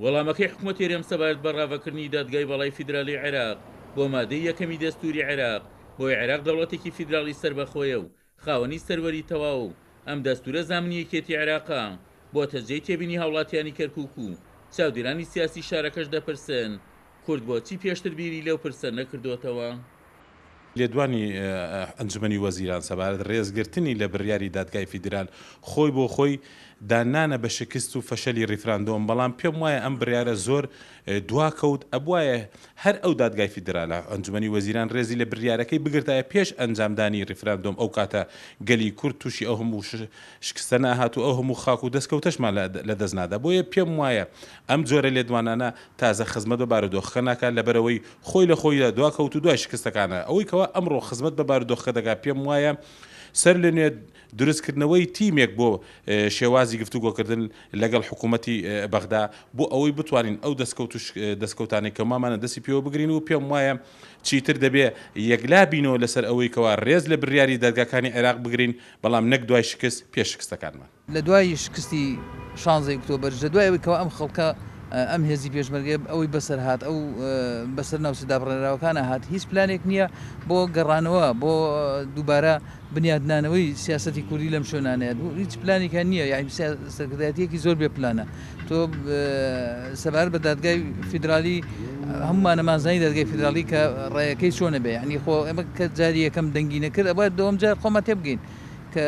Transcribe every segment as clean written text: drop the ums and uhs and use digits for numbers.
وەڵامەکەی حکومەتی هەرێم سەبارەت بە ڕاڤەکردنی دادگای باڵای فیدرالی عێراق بۆ مادەی یەکەمی دەستووری عێراق، بۆیە عێراق دەوڵەتێکی فیدراڵی سەربەخۆیە و خاوەنی سەروەری تەواوە و ئەم دەستوورە زامنی یەکێتی عێراقە، بۆتە جێی تێبینی هاوڵاتیانی کەرکوک و چاودێرانی سیاسی شارەکەش دەپرسن کورد بۆچی پێشتر بیری لەو پرسە نەکردۆتەوە؟ لێدوانی ئەنجومەنی وەزیران سەبارەت رێزگرتنی لە بریاری دادگای فیدرال خۆی بۆ خۆی داننانە بە شکست و فەشەلی ریفراندۆم، بەڵام پێم وایە ئەم بریارە زۆر دواکەوت، ئەبوایە هەر ئەو دادگای فیدرالە ئەنجومەنی وەزیران رێزی لە بریارەکەی بگرتایە پێش ئەنجامدانی ریفراندۆم ئەوکاتە گەلی کورد توشی ئەو هەموو شکستە نەئەهات و ئەو هەموو خاک و دەستکەوتەشمان لە دەست نادا، بۆیە پێم وایە ئەم جۆرە لێدوانانە تازە خزمەت بە بارودۆخەکە ناکات لەبەرئەوەی خۆی لە خۆیدا دواکەوت و دوای شکستەکانە. ئەوەی کەوا ئەمڕۆ خزمەت بە بارودۆخەکە دەکات پێم وایە سەرلەنوێ دروستکردنەوەی تیمێک بۆ شێوازی گفتوگۆکردن لەگەڵ حکوومەتی بەغدا بۆ ئەوەی بتوانین ئەو دەستکەوت و دەستکەوتانەی کە مامانە دەستی پێوە بگرین و پێم وایە چیتر دەبێ یەکلا بینەوە لەسەر ئەوەی کەوا رێز لە بریاری دەرگاکانی عێراق بگرین بەڵام نەک دوای شکست پێش شکستەکانمان. لە دوای شکستی شانزەی ئوکتۆبەریش، لە دوای ئەوەی کەوا ئەم خەڵکە، ئەم هێزی پێشمەرگەیە ئەوەی بەسەر هات، ئەو بەسەر ناوچە دابڕێنراوەکانا هات، هیچ پلانێک نییە بۆ گەڕانەوە، بۆ دووبارە بنیادنانەوەی سیاسەتی کوردی لەم شوێنانەیە، هیچ پلانێکیان نییە، یانی سەرکردایەتییەکی زۆر بێ پلانە. تۆ سەبارەت بە دادگای فیدرالی هەموومان ئەمانزانی دادگای فیدرالی کە ڕێیەکەی چۆنە بێ، یانی خۆ ئێمە کە جاری یەکەم دەنگی نەکرد، ئەبوایە دووەم جار خۆمان تێبگەین. کە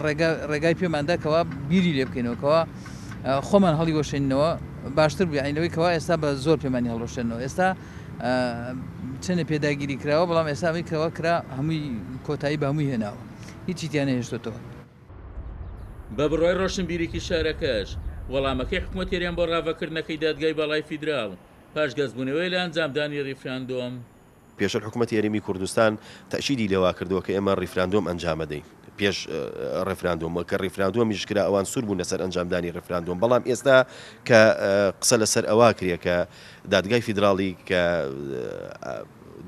ڕێگا ڕێگای پێمان دا کەوا بیری لێ بکەینەوە کەوا خۆمان هەڵیوەشێنینەوە باشتر بوو یانی لەوەی کەوا ئێستا بە زۆر پێمانی هەڵوەشێنەوە ئێستا چەنێ پێداگیری کراوە بەڵام ئێستا ئەوەی کەوا کرا هەمووی کۆتایی بە هەمووی هێناوە هیچی تیا نەهێشتۆتەوە. بە بڕوای ڕۆشنبیرێکی شارەکەش، وەڵامەکەی حکومەتی هەرێم بۆ ڕاڤەکردنەکەی دادگای باڵای فیدراڵ، پاشگەزبوونەوەیە لە ئەنجامدانی ڕیفراندۆم. پێشتر حکومەتی هەرێمی کوردستان تەئکیدی لەوە کردووە کە ئێمە ڕیفراندۆم ئەنجامەدەین پێش ڕێفراندۆم و کە ڕیفراندۆمیش کرا ئەوان سوور بوون لەسەر ئەنجامدانی ڕیفراندۆم بەڵام ئێستا کە قسە لەسەر ئەوە کرێ کە دادگای فیدراڵی کە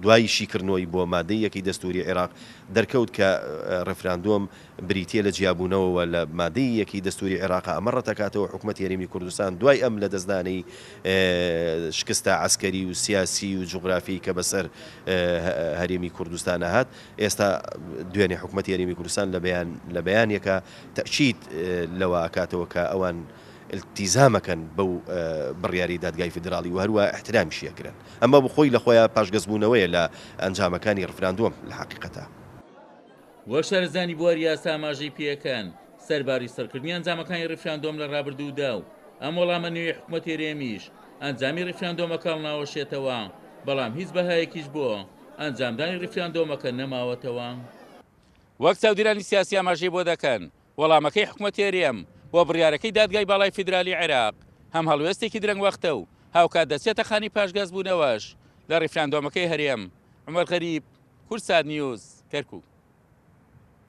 دوای شیکردنەوەی بۆ مادەی یەکی دەستوری عێراق دەرکەوت کە ڕێفراندۆم بریتییە لە جیابوونەوەوە لە مادەی یەکی دەستووری عێراق، ئەمە ڕەتدەکاتەوە حکومەتی هەرێمی کوردستان دوای ئەم لەدەستدانەی شکستە عەسکەری و سیاسی و جوغرافی کە بەسەر هەرێمی کوردستانا هات، ئێستا دوێنێ حکومەتی هەرێمی کوردستان لە بەیان لە بەیانێکا تەئکید لەوە ئەکاتەوە کە ئەوان ئیلتیزام ئەکەن بەو بڕیارەی دادگای فیدراڵی و هەروا ئیحترامیشی ئەگرن. ئەمە خۆی لە خۆیا پاشگەزبوونەوەیە لە ئەنجامەکانی ڕفراندۆم لە حەقیقەتا. وەک شارەزایانی بواری یاسا ئاماژەی پێکەن، سەرباری سڕکردنی ئەنجامەکانی ڕیفراندۆم لە ڕابردوودا و ئەم وەڵامە نوێی حکومەتی هەرێمیش ئەنجامی ڕیفراندۆمەکە هەڵناوەشێتەوە، بەڵام هیچ بەهایەکیش بۆ ئەنجامدانی ڕیفراندۆمەکە نەماوەتەوە. وەک چاودێرانی سیاسی ئاماژەی بۆ دەکەن، وەڵامەکەی حکومەتی هەرێم بۆ بڕیارەکەی دادگای باڵای فیدرالی عێراق هەم هەڵوێستێکی درەنگوەختە و هاوکات دەچێتە خانەی پاشگەزبوونەوەش لە ڕیفراندۆمەکەی هەرێم. عومەر غەریب، کوردسات نیوز، کەرکوک.